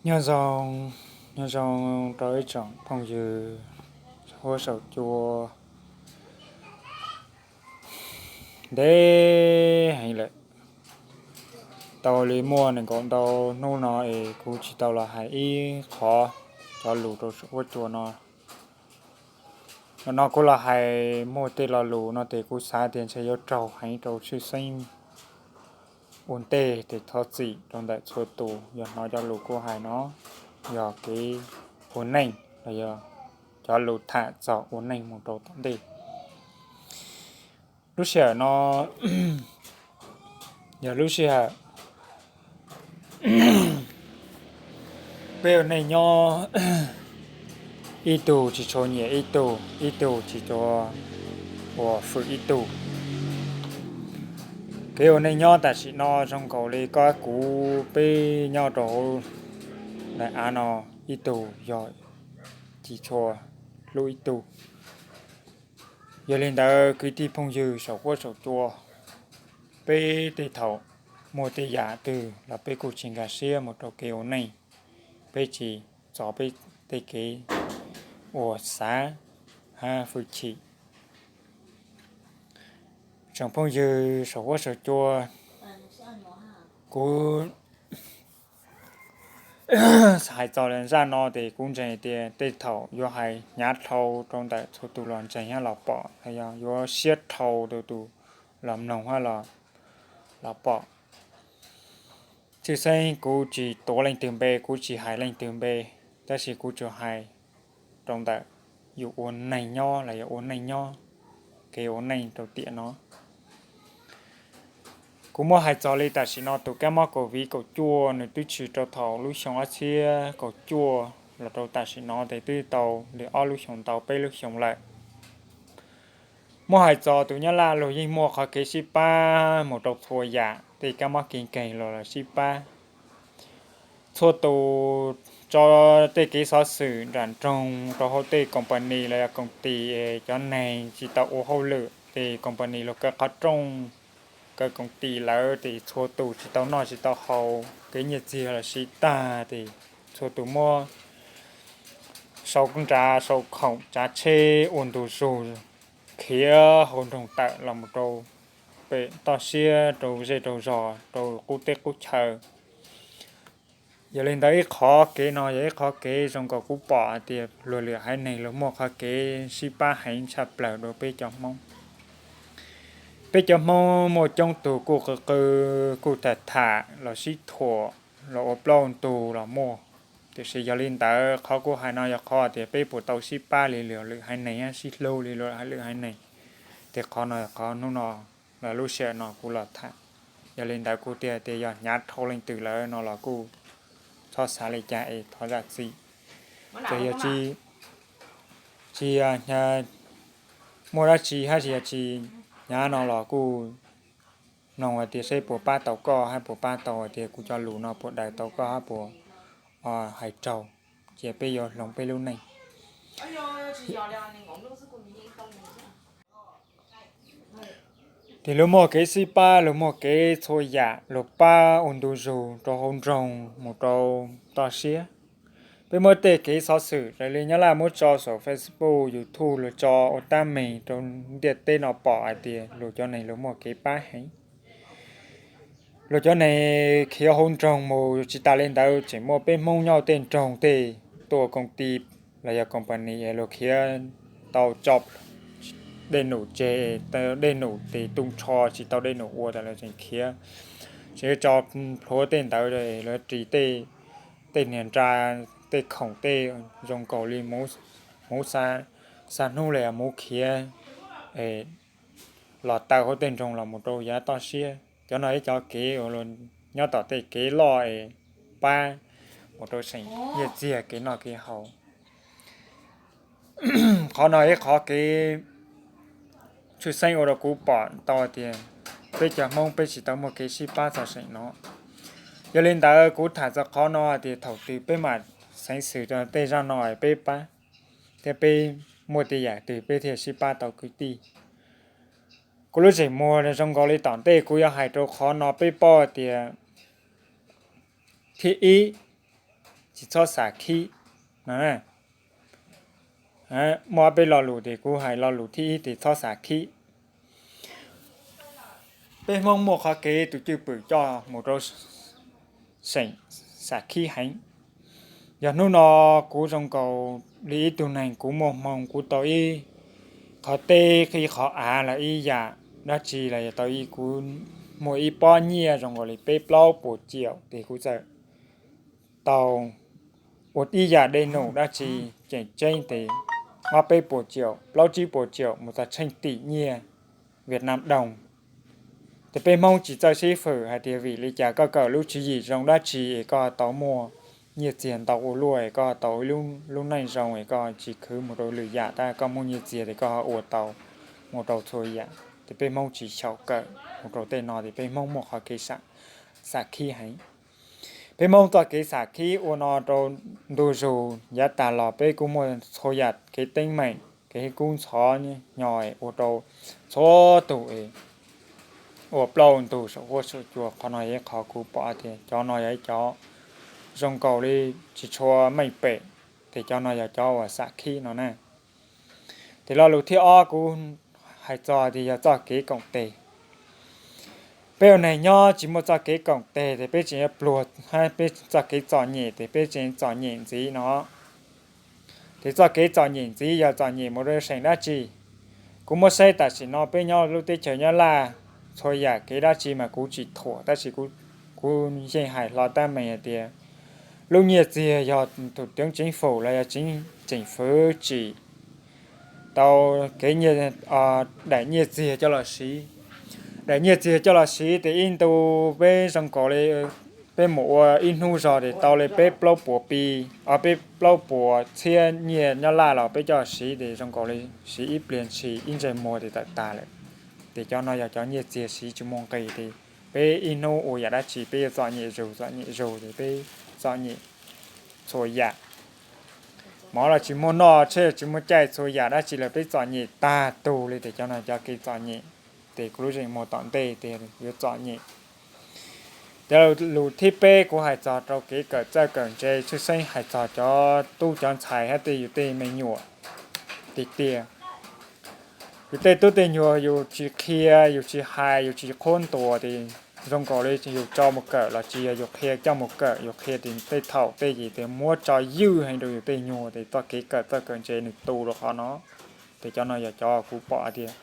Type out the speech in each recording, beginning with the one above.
Nyob zoo, nyob zoo rau ib tsoom phooj ywg huab saum cua. Ntev heev lawm, tau li muaj nees nkaum ntau hnub no es kuv tsis tau los hais ib qho cov lus rau saum huab cua no. Nim no kuv los hais muaj tej lo lus no ces kuv xav tias ntshe yuav raug heev rau tshwj xeeb ua ntej, ces thov txim rau ntawm txhua tus yog hnov cov lus kuv hais no yog kev ua neej los yog cov lus tham txog ua neej mus rau tom ntej. Lub sij hawm no yog lub sij hawm peb ua neej nyob, ib tug tsis tshua nyiam ib tug, ib tug tsis tshua ua fwm ib tug. Kev ua neej nyob tam sim no zoo nkaus li koj kuv peb nyob rau hauv daim av no, ib tug yog tsis tshua hlub ib tug. Yog li ntawd kwv tij phooj ywg saum huab saum cua, peb tej thaum muaj tej yam twg los peb kuj tsis nkag siab mus rau kev ua neej, peb tsis txo peb tej kev uas xav hab fwj chim. Tsoom phooj ywg saum huab saum cua, kuv hais txog zaj no ces kuv ntseeg tias tej thaum yuav hais hnyav dhau rau ntawm txhua tus los ntseeg hab los pom, los yog yuav siab dhau rau tus los mloog hab los pom. Tshwj xeeb kuv tsis tuav leej twg npe, kuv tsis hais leej twg npe, tab sis kuv tsuas hais rau ntawm yus ua neeg nyob los yog ua neej nyob, kev ua neej rau tiam no. Kuv muab hais txog li tam sim no tus kab mob COVID kaum cuaj nws twb tshwm rau thaum lub xyoo ob txhiab kaum cuaj los rau tam sim no ces twb tau li ob lub xyoo ntau peb lub xyoo lawm. Muab hais txog tus Nyab Laj luag yeej muaj qhov kev sib pab mus rau txhua yam, tej kab mob kev nkeeg los los sib pab. Txhua tus tso tej kev xov xwm nram nroog rau hauv tej company los yog koom tis, cov neeg tsis tau ua hauj lwm ces company luag kaw qhov rooj, kaw koom tis lawm ces txhua tus tsis tau noj tsis tau haus, kev nyiaj txiag los sib tag ces txhua tus muab sau nrad sau khoom tsav tsheb ua ntu zus khiav hauv nroog tawm los mus rau pem toj siab rau zej rau zos rau qub teb qub chaw. Yog li ntawd ib qhov kev no yog ib qhov kev zoo nkaus kuv pom hais tias luag lwm haiv neeg luag muaj qhov kev sib pab heev tshaj plaws rau peb cov Hmoob. Peb cov Hmoob muaj coob tug kuj qw qw, kuj tham tham los sib thuam los ua plaub ntug los muaj. Tiam sis yog li ntawd qhov kuv hais no yog qhov tias peb puas tau sib pab li luag lwm haiv neeg, sib hlub li luag lwm haiv neeg. Ces qhov no yog qhov hnub no los lub sij hawm no kuv los tham. Yog li ntawd kuv tias tias yog hnyav dhau leej twg lawm no los kuj txhob xav li cas es thov zam txim. Ces yog tsis, tsis muaj dab tsi hab tsis yog tsis hnyav no los kuj mloog hais tias seb puas pab tau koj hab puas pab tau hais tias kuv cov lus no puas daws tau koj hab puas hais raug, cia peb yuav hloov peb lub neej. Ces luag muaj kev sib pab, luag muaj kev txhua yam, luag pab ua ntu zus rau hauv nroog mus rau toj siab. Peb muab tej kev xov xwm raws li Nyab Laj muab tso saum Facebook, YouTube, luag tso ua tab meeg rau ntiaj teb no pom hais tias luag cov neeg luag muaj kev pab heev. Luag cov neeg khiav hauv nroog mus, tsis tas li ntawd tseem muaj peb Hmoob nyob tej nroog tej tuaj koom tis los yog company es luag khiav tau tso dej num tseg, dej num ces tu nrho tsis tau dej num ua tas lawv tseem khiav, tseem tso plhuav tej ntawd, luag ris tej niag nra, tej khoom tej zoo nkaus li hmuv xa hnub li hmuv khiav los taw hauv tej nroog los mus rau yav toj siab. Cov no ib cov kev uas nyob tom tej kev loj es pab mus rau seem nyiaj txiag kev noj kev haus. Qhov no ib qhov kev tshwj xeeb ua rau kuv pom tau tias peb cov Hmoob peb tsis tau muaj kev sib pab txog seem no. Yog li ntawd kuv tham txog qhov no tias thaum twg peb mam xeev xwm rau tej zaj no peb pab, thiab peb muaj tej yam twg peb thiaj sib pab tau kwv tij. Kuv lub zeem muag zoo nkaus li tom ntej kuv yuav hais rau qhov no peb paub tias thib ib, tsis txhob xav khib no. Muaj ob peb lo lus ces kuv hais lo lus thib ib ces txhob xav khib. Peb Hmoob muaj qhov kev tus cwj pwm coj mus rau seem xav khib heev. Yog hnub no kuv zoo nkaus li ib tug neeg kuv muaj hmoo kuv tau ib qhov teb ib qhov av los ib yam dab tsi los yog tau ib kuv muaj ib pob nyiaj zoo nkaus li peb plaub puas ciaum ces kuv txawm tau ua ib yam dej num dab tsi tseem ceeb ces ob peb puas ciaum plaub tsib puas ciaum mus txog tsheej tim nyiaj Vietnam đồng. Ces peb Hmoob tsis txawj sib fwm hais tias vim li cas koj kawm lub tswv yim zoo dab tsi es koj tau muaj nyiaj txiag ntau ua luaj es koj tau ib lub neej zoo es koj tsis khwv mus rau lwm yam tab koj muaj nyiaj txiag ces koj ho ua tau mus rau txhua yam. Ces peb Hmoob tsis xyaum kawm mus rau tej no ces peb Hmoob muaj qhov kev xav khib heev. Peb Hmoob txoj kev xav khib ua no rau ntu zus yav tas los peb kuj muaj txhua yam kev teeb meem kev kub ntxhov nyo ua rau txhua tus ua plaub ntug saum huab saum cua. Qhov no yog ib qhov kuv pom tias cov no yog ib cov zoo nkaus li tsis tshua meej pem, ces cov no yog cov uas xav khib no na. Ces lo lus thib ob kuv hais txog tias yog txoj kev koom tes. Peb ua neeg nyob tsis muaj txoj kev koom tes ces peb tseem pluag, peb txoj kev txom nyem ces peb tseem txom nyem ntxiv no. Ces txoj kev txom nyem ntxiv yog txom nyem mus rau seem dab tsi? Kuv muab saib tam sim no peb nyob lub teb chaws Nyab Laj, txhua yam kev dab tsi mas kuv tsis thuam tab sis kuv yeej hais hlo tab meeg hais tias lub nyiaj txiag yog thaum teev tseem fum los yog tseem fwv tsim tau kev daim nyiaj txiag coj los siv. Daim nyiaj txiag coj los siv ces ib ntu peb zoo nkaus li peb mus ua ib hnub zog ces tau li peb plaub puas pi, o peb plaub puas txhiab nyiaj Nyab Laj los peb coj los siv ces zoo nkaus li siv ib pliag ntshis ib ntsais muag ces tawm tag lawm. Ces cov no yog cov nyiaj txiag siv tsis muaj nqis ces peb ib hnub ua yam dab tsi peb yuav txom nyem zus txom nyem zus ces peb txom nyem txhua yam. Mov los tsis muaj noj, tsheb los tsis muaj caij, txhua yam dab tsi los peb txom nyem tag tug li ces cov no cov kev txom nyem. Ces kuv lub zeem muag tom ntej tias yuav txom nyem. Cov lus thib peb kuv hais txog rau kev kawm txawj kawm ntse, tshwj xeeb hais txog cov tub cov ntxhais hab tej yus tej me nyuam tiag tiag. Yus tej tub tej nyuag yus tsis qhia, yus tsis hais, yus tsis qhuab ntuas ces zoo nkaus li yus tso mus kawm los tsis yog yus qhia coj mus kawm, yus qhia ces tej thaum tej yim tias muab tso ywj heev rau yus tej nyuag ces txoj kev kawm txawj kawm ntse nws tu rau qhov no. Ces cov no yog cov kuv pom tias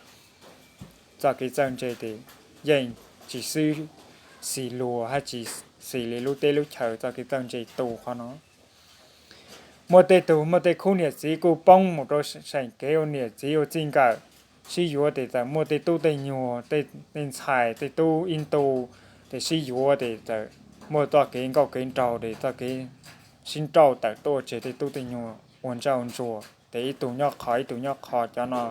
txoj kev txawj ntse ces yeej tsis xwb xis luag hab tsis xis li lub teb lub chaws, txoj kev txawj ntse tu qhov no. Muaj tej tug muaj tej khub niam txiv kuj poob mus rau seem kev ua niam txiv ua txij nkawm sib yuav ces txawm muaj tej tub tej nyuag, tej ntxhais tej tub ib ntu ces sib yuav ces txawm muaj txoj kev nkauj kev nraug ces txoj kev sib nrauj tawm tuaj tseg tej tub tej nyuag ua ntsaj ua ntsuag ces ib tug nyob qhov ib tug nyob qhov, cov no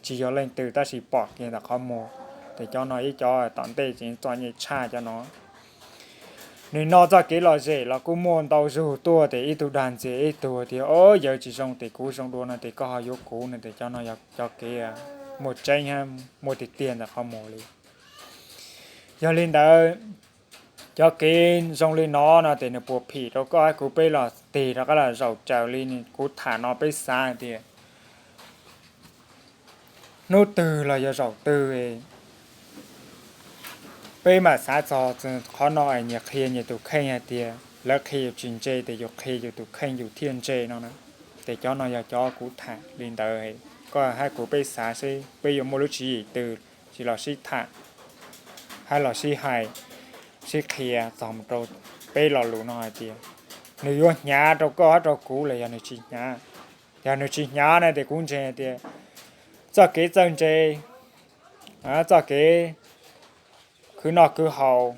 tsis yog leej twg tab sis pom kiag ntawm qhov muag. Ces cov no ib cov tom ntej tseem txom nyem tshaj cov no. Nim no txoj kev lom zem los kuj muaj ntau zug tuaj ces ib tug dag ntxias ib tug tias o yawg tsis zoo ces kuv zoo dua no ces koj ho yuav kuv no ces cov no yog cov kev muaj tseeb hab muaj tiag tiag ntawm qhov muag li. Yog li ntawd, cov kev zoo li no no ces nws puas phim rau koj hab kuv peb los tig rov qab los zaum raws li kuv tham no peb xav tias hnub twg los yog zaum twg peb mam xav txog qhov no es nyias qhia nyias tus kheej hais tias lawv qhia yus tsis ntse ces yus qhia yus tus kheej yus thiaj ntse no na. Ces cov no yog cov kuv tham li ntawd, koj hab kuv peb xav seb peb yuav muaj lub tswv yim twg tsis los sib tham hab los sib hais, sib qhia txog mus rau peb lo lus no hais tias nws yuav hnyav rau koj hab rau kuv los yog nws tsis hnyav. Yog nws tsis hnyav na ces kuv ntseeg hais tias txoj kev txawj ntse, txoj kev khwv noj khwv haus,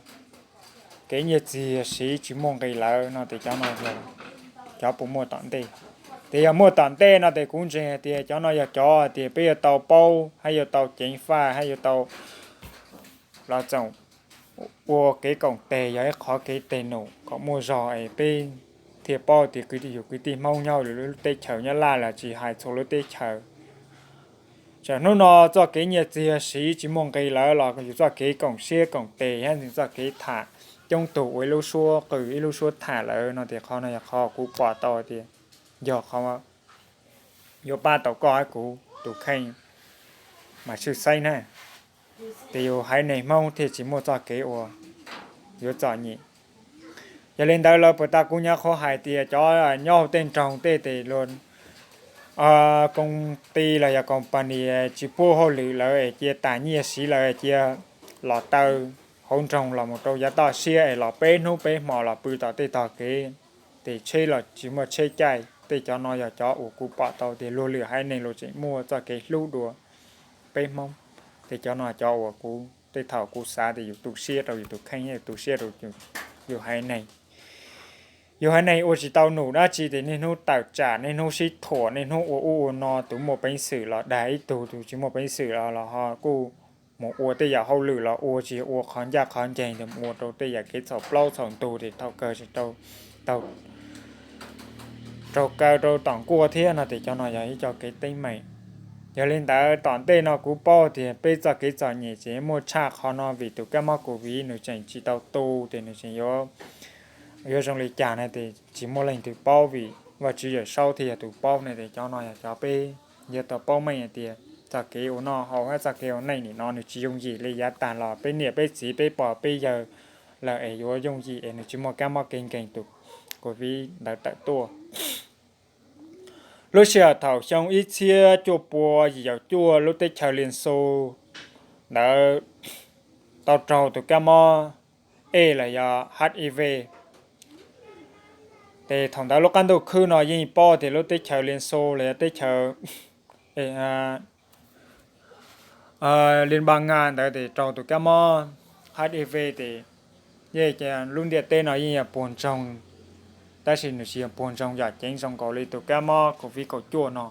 kev nyiaj txiag siv tsis muaj nqis lawm no ces cov no yog cov puas muaj tom ntej. Ces yog muaj tom ntej no ces kuv ntseeg hais tias cov no yog cov hais tias peb yuav tau paub hab yuav tau ceev faj hab yuav tau los txoom ua kev koom teg yog ib qhov kev teg num kom muaj zog es peb thiaj paub tias kwv tij, yus kwv tij Hmoob nyob lub teb chaws Nyab Laj los tsis hais txhua lub teb chaws. Txawm hnub no txoj kev nyiaj txiag siv tsis muaj nqis lawm los yus txoj kev koom siab koom teg hab txoj kev tham coob tug ua ib lub suab qw ib lub suab tham lawm no tias qhov no yog qhov kuv pom tau tias yog qhov yuav pab tau koj hab kuv tus kheej mas tshwj xeeb na, tes yus haiv neeg Hmoob thiaj tsis muaj txoj kev uas yuav txom nyem. Yog li ntawd lawv puas tas kuv nyuam qhuav hais tias cov nyob hauv tej nroog tej tes luag koom ti los yog company tsis pub hauj lwm lawv es cia tas nyiaj siv lawv cia los taw hauv nroog los mus rau yav toj siab es los peb hnub peb hmo los pw tom tej tog kev, tes tsheb los tsis muaj tsheb caij. Tej cov no yog cov uas kuv pom tau tias luag lwm haiv neeg luag tseem muaj txoj kev hlub dua peb Hmoob. Tes cov no cov uas kuv tej thaum kuv xav tias yus tu siab rau yus tus kheej, yus tu siab rau yus haiv neeg. Yus haiv neeg ua tsis tau num dab tsi tes niaj hnub tawm tsam, niaj hnub sib thuam, niaj hnub ua ub ua no, tus muaj peev xwm los dag ib tug, tus tsis muaj peev xwm los los ho kuj mus ua tej yam hauj lwm los ua tsis ua qhov ncaj qhov ncees, mus ua rau tej yam kev txhaum plaub txhaum ntug tes thaum kawg tsis tau raug kaw rau tom nkuaj thiab no tes cov no yog ib co kev teeb meem. Yog li ntawd tom ntej no kuv paub tias peb txoj kev txom nyem tseem muaj tshaj qhov no vim tus kab mob COVID nws tseem tsis tau tu tes nws tseem yuav, yuav zoo li cas na tes tsis muaj leej twg paub vim Vajtswv Yawmsaub thiaj yog tus paub na tes cov no yog cov peb yuav tau paub meej hais tias txoj kev ua noj haus hab txoj kev ua neej nim no nws tsis yooj yim li yav tag los peb niam peb txiv peb pog peb yawg lawm es yuav yooj yim es nws tsis muaj kab mob kev nkeeg tus COVID ntawd tawm tuaj. Lub sij hawm thaum xyoo ib txhiab cuaj pua yim caum cuaj lub teb chaws Liaj Xu ntawd tau raug tus kab mob ej los yog HIV. Ces thaum ntawd lub qab ntuj khwb no yeej paub tias lub teb chaws Liaj Xu los yog teb chaws Liên bang Nga ntawd tes raug tus kab mob HIV tes yeej lub ntiaj teb no yeej yog puag ntsoog, tab sis nws tsis yog puag ntsoog yam ceev zoo nkaus li tus kab mob COVID kaum cuaj no.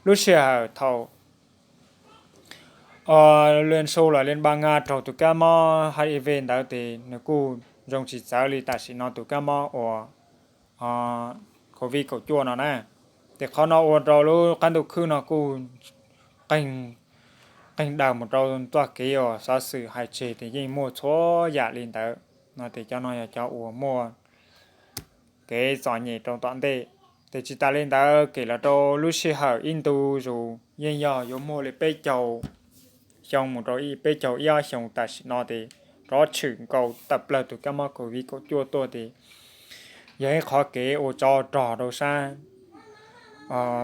Lub sij hawm thaum Liaj Xu los Liên bang Nga raug tus kab mob HIV ntawd tes nws kuj zoo tsis txawv li tam sim no tus kab mob uas COVID kaum cuaj no na. Ces qhov no ua rau lub qab ntuj khwb no kuj qeeg, qeeg daws mus rau txoj kev uas xov xwm hais tseg tes yeej muaj txhua yam li ntawd no tes cov no yog cov uas muaj kev txom nyem rau tom ntej. Tes tsis tas li ntawd kem los rau lub sij hawm ib ntu zus yeej yog yuav muaj li peb caug xyoo mus rau peb caug ib ob xyoo tam sim no tes rov tshwm nkaus tawm plawg tus kab mob COVID kaum cuaj tuaj tes yog ib qhov kev ua tsov rog rau sab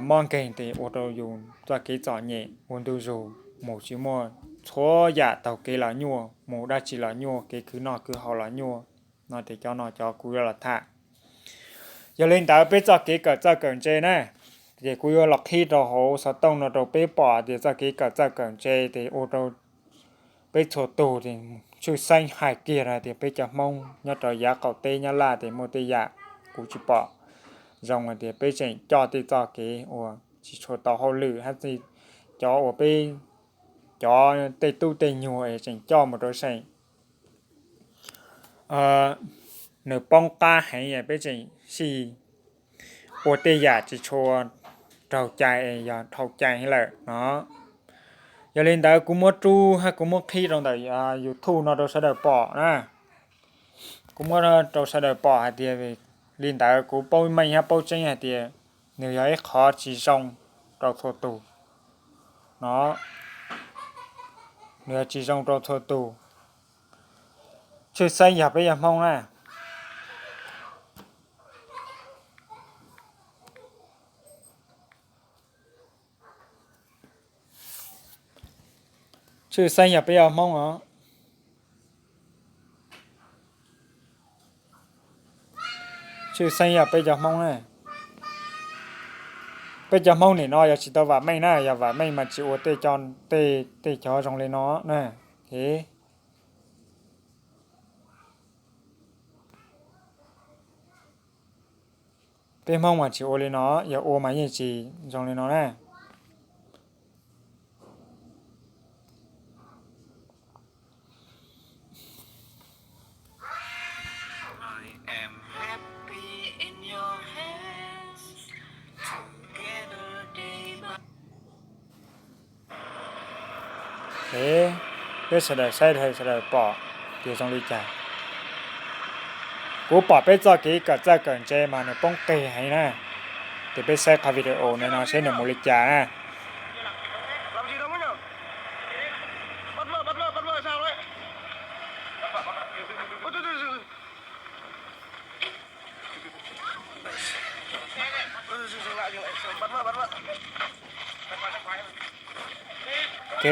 mob nkeeg tes ua rau yus txoj kev txom nyem ua ntu zus mus tsis muaj txhua yam taug kev los nyuaj, mus dab tsi los nyuaj, kev khwv noj khwv haus los nyuaj no tes cov no cov kuv yuav los tham. Yog li ntawd peb txoj kev kawm txawj kawm ntse na, ces kuv yuav los qhib rau hauv xov tooj no rau peb pom tias txoj kev kawm txawj kawm ntse tes ua rau peb txhua tug tshwj xeeb hais kiag rau tias peb cov Hmoob nyob rau yav qaum teb Nyab Laj tes muaj tej yam kuv tsis pom zoo hais tias peb tseem coj tej txoj kev uas tsis tshua tau hauj lwm hab cov uas peb cov tej tub tej nyuag es tseem coj mus rau seem nws poob qab heev, peb tseem sij ua tej yam tsis tshua raug cai, yog dhau cai lawm no. Yog li ntawd kuv muab rub hab kuv muab qhib rau ntawm YouTube no rau sawv daws pom na. Kuv muab rau sawv daws pom hais tias li ntawd kuv paub meej hab paub tseeb hais tias nws yog ib qhov tsis zoo rau txhua tus no. Nws yog tsis zoo rau txhua tus, tshwj xeeb yog peb yog Hmoob na. Tshwj xeeb yog peb yog Hmoob os. Tshwj xeeb yog peb cov Hmoob na. Peb cov Hmoob nim no yog tsis tau vam meej na, yog vam meej mas tsis ua tej, tej cov zoo li no na. Peb Hmoob mas tsis ua li no, yog ua mas yeej tsis zoo li no na. Peb sawv daws saib sawv daws pom tias zoo li cas. Kuv pom peb txoj kev kawm txawj kawm ntse mas nws poob qis heev na. Ces peb saib qhov video no seb nws mus li cas na. Ok.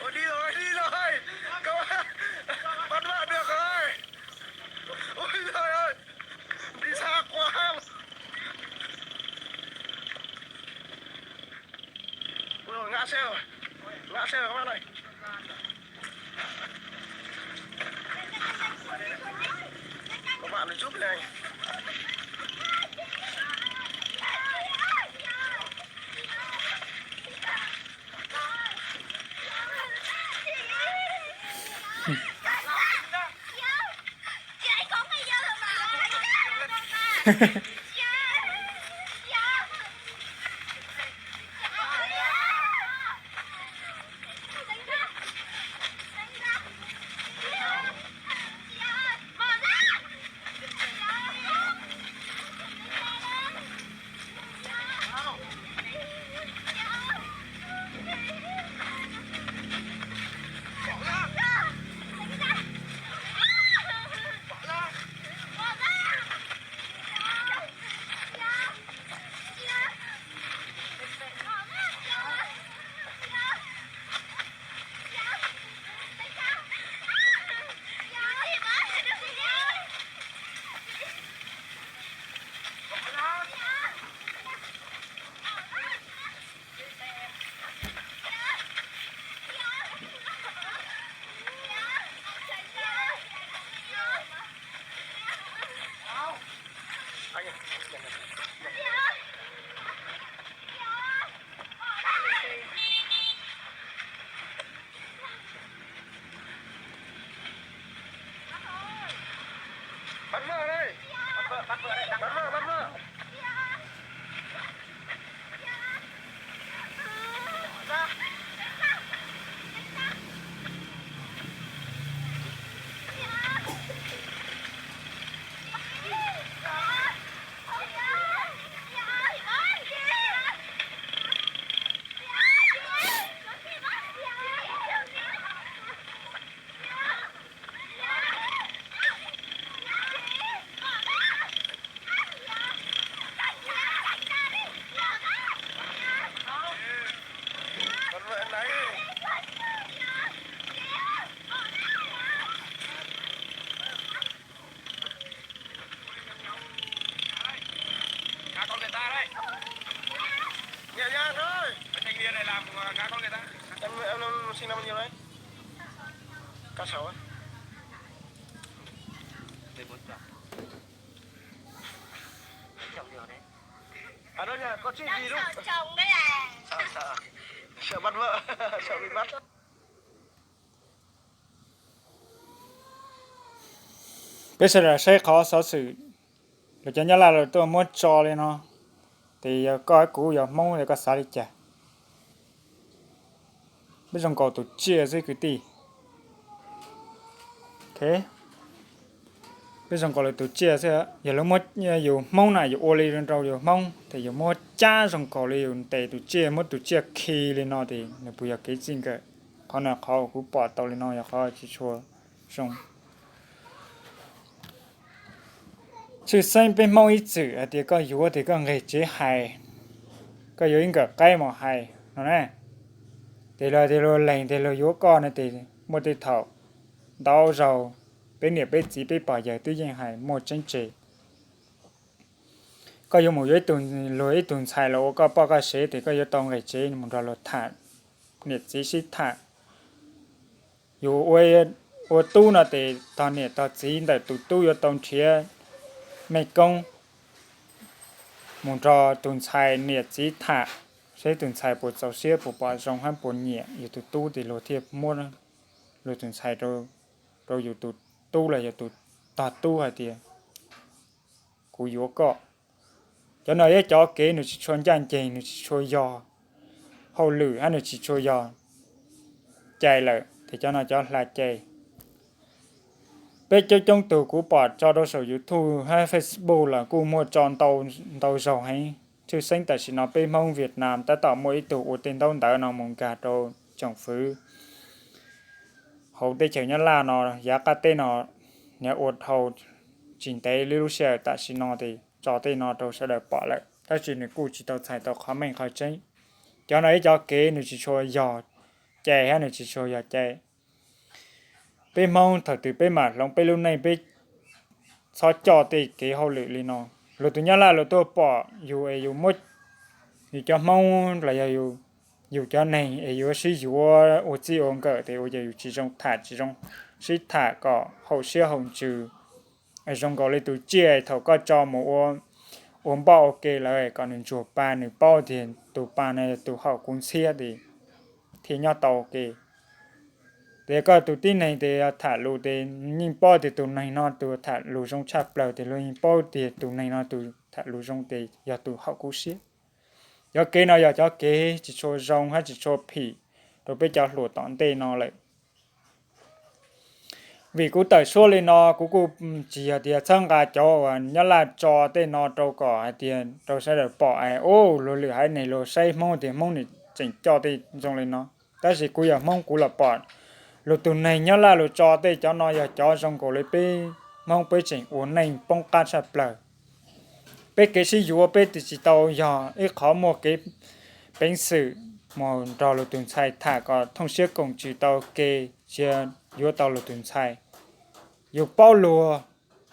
Ôi, đi rồi, đi rồi. Các bạn, bắt bạn được rồi. Ôi, trời ơi. Đi xa quá. Ui, ngã xe rồi. Ngã xe rồi các bạn ơi. Các bạn ơi, giúp này. Bắt vợ đây. Bắt vợ, bắt vợ đây. Bắt vợ, bắt vợ. Em, em, em sinh năm bao nhiêu đấy? Cá sấu ấy. À, đâu nhỉ? Có chuyện gì lúc? Sợ, sợ. Sợ bắt vợ, sợ bị bắt. Peb sawv daws saib qhov xov xwm los cov Nyab Laj los tuaj muab tso li no, ces yog koj kuv yog Hmoob yog koj xav li cas? Peb zoo nkaus tus tsiaj xwb kwv tij. Peb zoo nkaus li tus tsiaj xwb. Yog lawv muab yus Hmoob na, yus ua li rau yus Hmoob ces yus muab cab zoo nkaus li yus ntes tus tsiaj, muab tus tsiaj khi li no ces nws puas yog kev txij nkawm? Qhov no qhov kuv pom tau li no yog qhov tsis tshua zoo. Tshwj xeeb peb Hmoob ib txwm hais tias koj yuav tias koj nqeg tsev hais, koj yuav ib nkawm qaib mus hais no na, ces luag tias luag lees tias luag yuav koj no ces muaj tej thaum ntau zaus peb niam peb txiv peb pog yawg twb yeej hais muaj tseeb tseg. Koj yuav mus yuav ib tug, luag ib tug ntxhais los ua koj poj koj sev ces koj yuav tau nqeg tsev mus nrog luag tham, niam txiv sib tham. Yus ua tub no ces tog niam tog txiv ntawm tus tub yuav tau nrhiav mej koob mus nrog tus ntxhais niam txiv tham, seb tus ntxhais puas txaus siab puas pom zoo hab puas nyiam yus tus tub ces luag thiaj muab luag tus ntxhais rau yus tus tub los yog tus tog tub hais tias kuv yuav koj. Cov no yog cov kev nws tsis tshua ncaj ncees, nws tsis tshua yog hauj lwm hab nws tsis tshua yog cai lawm ces cov no cov hla cai. Peb coob coob tug kuv pom tso rau saum YouTube hab Facebook los kuj muaj tso ntau zaug heev. Tshwj xeeb tam sim no peb Hmoob Vietnam tab tom muaj ib tug ua tej ntaub ntawv no mus nkag rau tsoom fwv hauv teb chaws Nyab Laj no, yav qab teb no, nws ua dhau tsis ntev li lub sij hawm tam sim no ces tso tej no rau sawv daws pom lawm tab sis nws kuj tsis tau txhais tau qhov meej qhov tseeb. Cov no ib cov kev nws tsis tshua yog cai hab nws tsis tshua yog cai. Peb Hmoob thaum twg peb mam hloov peb lub neej peb txhob coj tej kev hauj lwm li no. Luag tus Nyab Laj luag tuaj pom yus es yus muab yus cov Hmoob los yog yus cov neeg es yuav sib yuav ua txij ua nkawm ces ua cas yus tsis zoo tham tsis zoo sib tham kom haum siab haum ntsws. Zoo nkaus li tus tsiaj thaum koj tso mus ua, ua npoj ua ke lawm kom nws ntsuag pa nws paub tias tus pa no yog tus haum kuv ntxhiab ces thiaj nyob tau ua ke. Ces koj tus tib neeg ces tham lus ces yeej paub tias tus neeg no tus tham lus zoo tshaj plaws ces luag yeej paub tias tus neeg no tus tham lus zoo ces yog tus haum kuv siab. Cov kev no yog cov kev tsis tshua zoo hab tsis tshua phim rau peb cov hluas tom ntej no lawm. Vim kuv tawm suab li no kuv kuj tsis yog tias txhawb nqa cov uas Nyab Laj tso tej no rau kom hais tias rau sawv daws pom es ub luag lwm haiv neeg luag saib Hmoob tias Hmoob nws tseem coj tej zoo li no. Tab sis kuv yog Hmoob kuv los pom luag tus neeg Nyab Laj luag tso tej cov no yog cov zoo nkaus li peb Hmoob peb tseem ua neej poob qab tshaj plaws. Peb kev sib yuav peb tsis tau yog ib qhov muaj kev peev xwm mus nrog luag tus ntxhais tham kom thooj siab koom tswv tau ke, cia yuav tau luag tus ntxhais. Yus paub luag,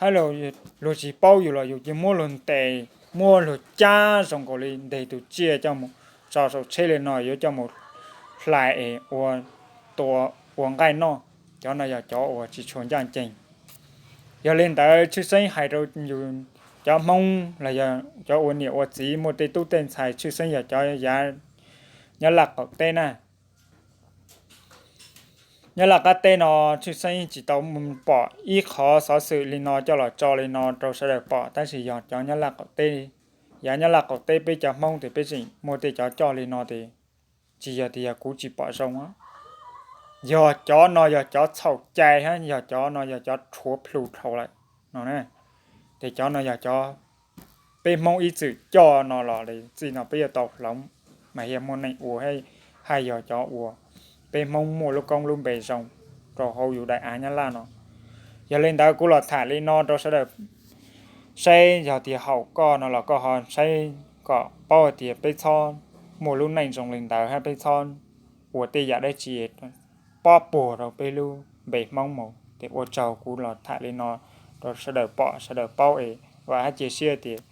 hab luag tsis paub yus los yus cia muab luag ntes, muab luag cab zoo nkaus li ntes tus tsiaj coj mus tso saum tsheb li no yuav coj mus hlais es ua tua ua nqaij noj. Cov no yog cov uas tsis tshua ncaj ncees. Yog li ntawd tshwj xeeb hais rau yus cov Hmoob los yog cov ua niam ua txiv muaj tej tub tej ntxhais tshwj xeeb yog cov yav Nyab Laj qaum teb na. Nyab Laj qab teb no tshwj xeeb tsis tau pom ib qhov xov xwm li no coj los tso li no rau sawv daws pom tab sis yog cov Nyab Laj qaum teb. Yav Nyab Laj qaum teb peb cov Hmoob tes peb tseem muaj tej cov coj li no tes tsis yog tias yog kuv tsis pom zoo. Yog cov no yog cov txhaum cai hab yog cov no yog cov rhuav plhu dhau lawm no. Ces cov no yog cov peb Hmoob ib txwm coj no los txij no peb yuav tau hloov mas thiaj muaj neej ua, hab yog cov uas peb Hmoob muaj lub koob lub npe zoo rau hauv yus daim av Nyab Laj no. Yog li ntawd kuv los tham li no rau sawv daws saib, yog tias haum koj no los koj ho saib kom paub hais tias peb txhob muaj lub neej zoo li ntawd hab peb txhob ua tej yam dab tsi pob puag rau peb lub npe Hmoob mus. Ces ua tsaug kuv los tham li no rau sawv daws pom sawv daws paub es vam hab cia siab tias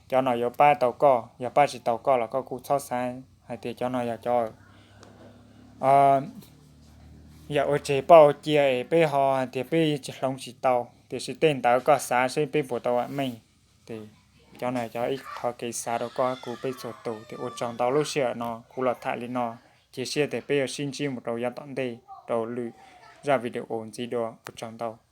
cov no yuav pab tau koj, yog pab tsis tau koj los koj kuj txhob xav hais tias cov no yog cov yam ua tseg pauj cia es peb ho hais tias peb tsis hloov tsis tau, tiam sis tej ntawd koj xav seb peb puas tau meej. Ces cov no cov ib qho kev xav rau koj kuv peb txhua tus. Ces ua tsaug ntau lub sij hawm no kuv los tham li no, cia siab tias peb yuav sib ntsib mus rau yav tom ntej rau lwm zaj video ntxiv dua. Ua tsaug ntau.